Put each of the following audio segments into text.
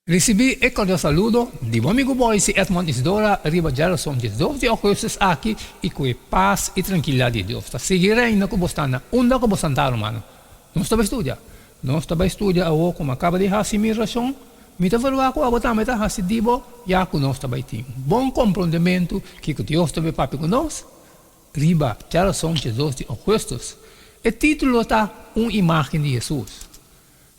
Risibí e kordial saludo di bo amigu Boyce Edmond Isidora riba djarason 12 di ougùstùs aki i ku e pas i trankilidat di Dios ta sigui reina ku bo sta na unda ku bo santá rumannan. Nos ta bai studia. Nos ta bai studia awor ku mi a kaba di hasi mi rashon. Mi ta verwagt ku abo tambe ta hasi di bo ya ku nos ta bai tin bon komprondementu kiko Dios ta bai papia ku nos riba djarason 12 di ougùstùs. E título ta Un imágen di Hesus.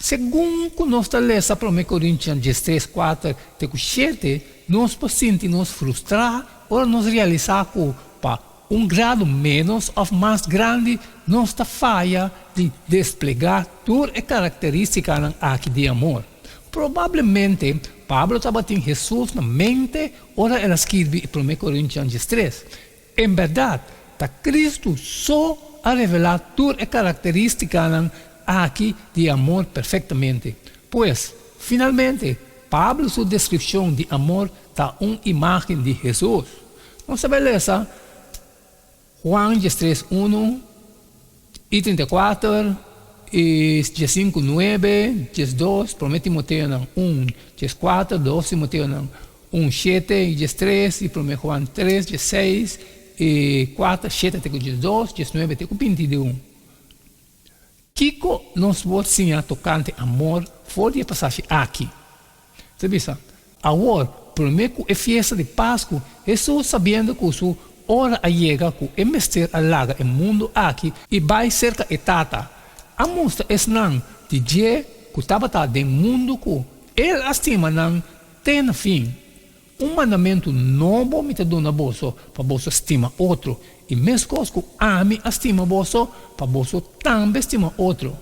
Segun ku nos ta lesa Promé Korintian 13, 4 te ku 7, nos por sinti nos frustrá ora nos realisá ku pa un grado ménos òf mas grandi nos ta faya di desplegá tur e karakterístikanan aki di amor. Probablemente Pablo tabatin Hesus na mente ora el a skirbi e Promé Korintian 13. En bèrdat, ta Kristu so a revelá tur e karakterístikanan aki di amor perfektamente. Pues, finalmente, Pablo su deskripshon di amor ta un imágen di Hesus. Nos ta bai lesa Juan 13, 1 i 34 i 15, 9, 12, Promé Timoteonan 1, 14, 2 Timoteonan 1, 7 i 13 i Promé Juan 3, 16 i 4, 7 te ku 12, 19 te ku 21. Kiko nos por siña tokante amor for di e pasashi aki? Ta bisa, Awor, promé ku e fiesta di Pasku, Hesus sabiendo ku su ora a yega ku e mester a laga e mundu aki i bai serka e Tata, a mustra esnan di dje ku tabata den mundu ku el a stima nan te na fin. Un mandamentu nobo mi ta duna boso, pa boso stima otro, i meskos ku ami a stima boso, pa boso tambe stima otro.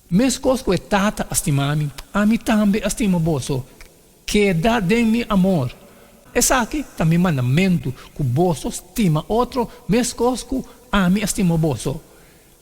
Meskos ku e Tata a stima mi, ami tambe a stima boso. Keda den mi amor. Esaki ta mi mandamentu, ku boso stima otro meskos ku ami a stima boso.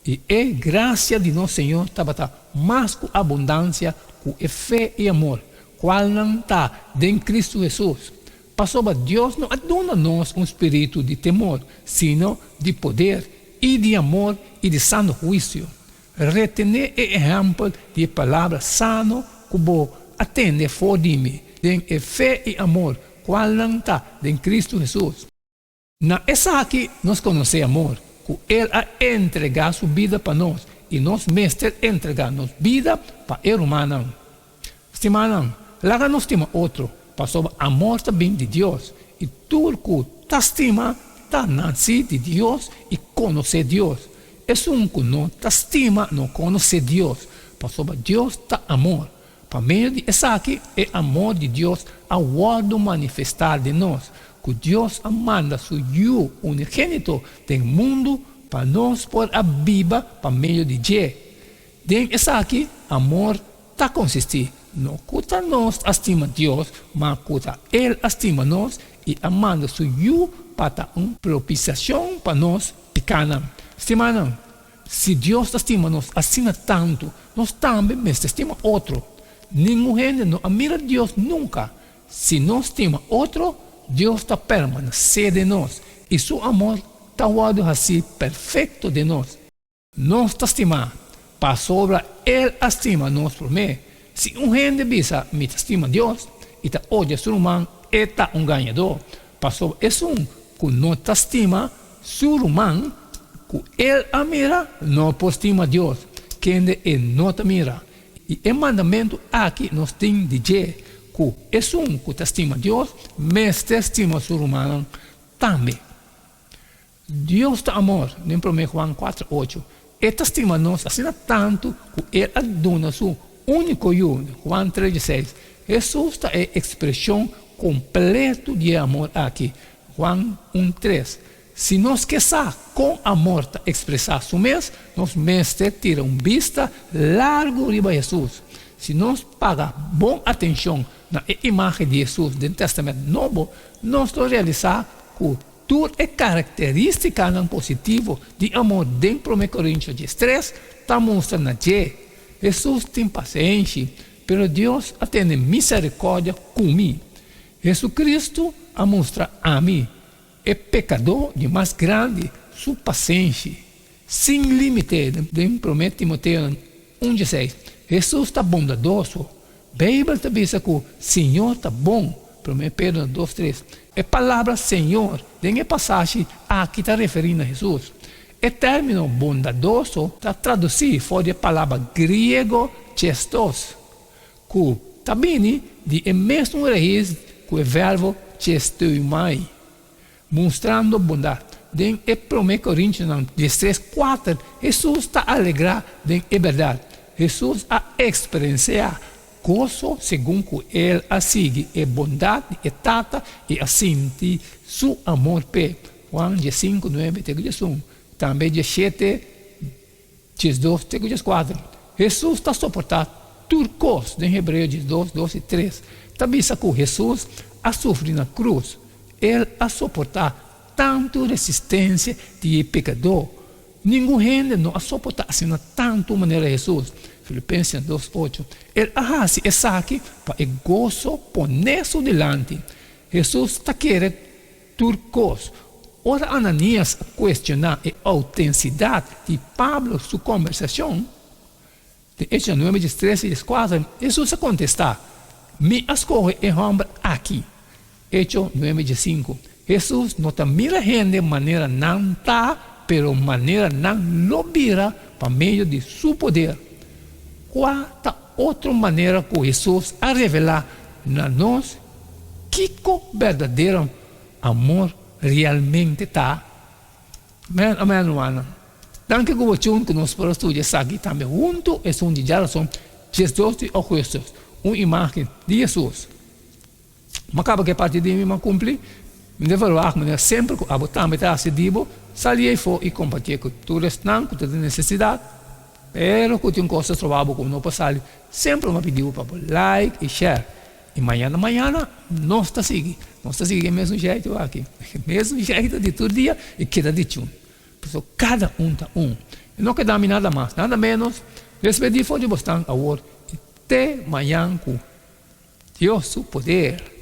I e grasia di nos Señor tabata mas ku abundansia ku e fe i amor, kualnan ta den Kristu Hesus. Pasobra Dios no a duna nos un spiritu di temor, sino di poder i di amor i di sano huisio. Retené e ehèmpel di e palabra sano ku bo a tende for di mi den e fe i amor kualnan ta den Kristu Hesus. Na esaki nos konosé amor, ku El a entregá su bida pa nos, i nos mester entregá nos bida pa e rumannan. Stimánan, laga nos stima otro, pasobra amor ta bin di Dios, i tur ku ta stima ta nasí di Dios i konosé Dios. Esun ku no ta stima no konosé Dios, pasobra Dios ta amor. Pa medio di esaki e amor di Dios a wòrdu manifestá den nos, ku Dios a manda su Yu unigénito den mundu pa nos por a biba pa medio di dje. Den esaki amor ta konsistí, no ku ta nos a stima Dios, ma ku ta El a stima nos i a manda su Yu pa ta un propisiashon pa nos pikánan. Stimánan, si Dios ta stima nos asina tantu, nos tambe mester stima otro. Ningun hende no a mira Dios nunka. Si nos stima otro, Dios ta permanesé den nos i su amor ta wòrdu hasí perfekto den nos. Nos ta stimá, pasobra El a stima nos promé. Si un hende bisa, Mi ta stima Dios, i ta odia su ruman, e ta un gañadó. Pasobra esun ku no ta stima su ruman ku el a mira, no por stima Dios, kende e no ta mira. I e mandamentu aki nos tin di dje, ku esun ku ta stima Dios mester stima su rumannan tambe. Dios ta amor, den Promé Juan 4, 8. E ta stima nos asina tantu ku El a duna Su úniko Yu, Juan 3, 16. Hesus ta e ekspreshon kompletu di e amor aki, Juan 1, 3. Si nos ke sa kon amor ta ekspresá su mes, nos mester tira un bista largu riba Hesus. Si nos paga bon atenshon na e imágen di Hesus den Tèstamènt Nobo, nos lo realisá ku Tur e karakterístikanan positivo di amor den Promé Korintio 13 ta mustra na dje. Hesus tin pasenshi, pero Dios a tene miserikòrdia ku mi. Hesukristu a mustra ami, e pekadó di mas grandi, su pasenshi sin límite den Promé Timoteo 1 16. Hesus ta bondadoso. Beibel ta bisa ku Señor ta bon, Promé Pedro dos tres. E palabra Señor den e pasashi aki ta referí na Hesus. E término bondadoso ta tradusí for di e palabra griego chestos, ku ta bini di e mesun raís ku e verbo chesteumai, mustrando bondat. Den e Promé Korintionan diestres kuater, Hesus ta alegrá den e bèrdat. Hesus a eksperensiá goso segun ku el a sigui e bondat di e Tata i a sinti Su amor p'e. Juan diesinku nuebe te ku diesun, tambe diesshete 12 te ku 14. Hesus ta soportá tur kos. Den Hebreo 12, dos i tres ta bisa ku Hesus a sufri na krus. El a soportá tantu resistensia di e pekadó. Ningun hende no a soportá asina tantu manera Hesus. Filipenses dos, ocho. El a hasi esaki pa e goso poné su dilanti. Hesus ta kere Tur kos. Ora Ananias a kuestioná e outensidat di Pablo su kombersashon, den Echonan nuebe dies tres i dies kuater, Hesus a kontestá, Mi a skohe e hòmber aki. Echo nuebe dies sinku. Hesus no ta mira hende manera nan ta, pero manera nan lo bira pa medio di su poder. Kua ta otro manera ku Hesus a revelá na nos Kiko berdadero amor realmente ta? Amen, amen, rumannan. Danki ku bo tjun ku nos por a studia esaki tambe huntu esun di djarason 12 di augustus, un imagen di Jesus. M'a kaba ku e parti di mi, m'a kumpli. Mi ta verwagt manera semper ku abo tambe ta hasi di bo, sali eifo i kompartié ku tur esnan ku ta den nesesidat. Pero ku tin kos ta stroba bo ku no por sali, semper m'a pidi bo pa bo like i share. I mañana mañana nos ta sigui, nos ta sigui e mesun jeito aki, e mesun jeito di tur dia i keda di chun. Pasobra kada un ta un. I no keda mi nada mas, nada menos, despedí for di bosnan awor i te mañan ku Dios su poder.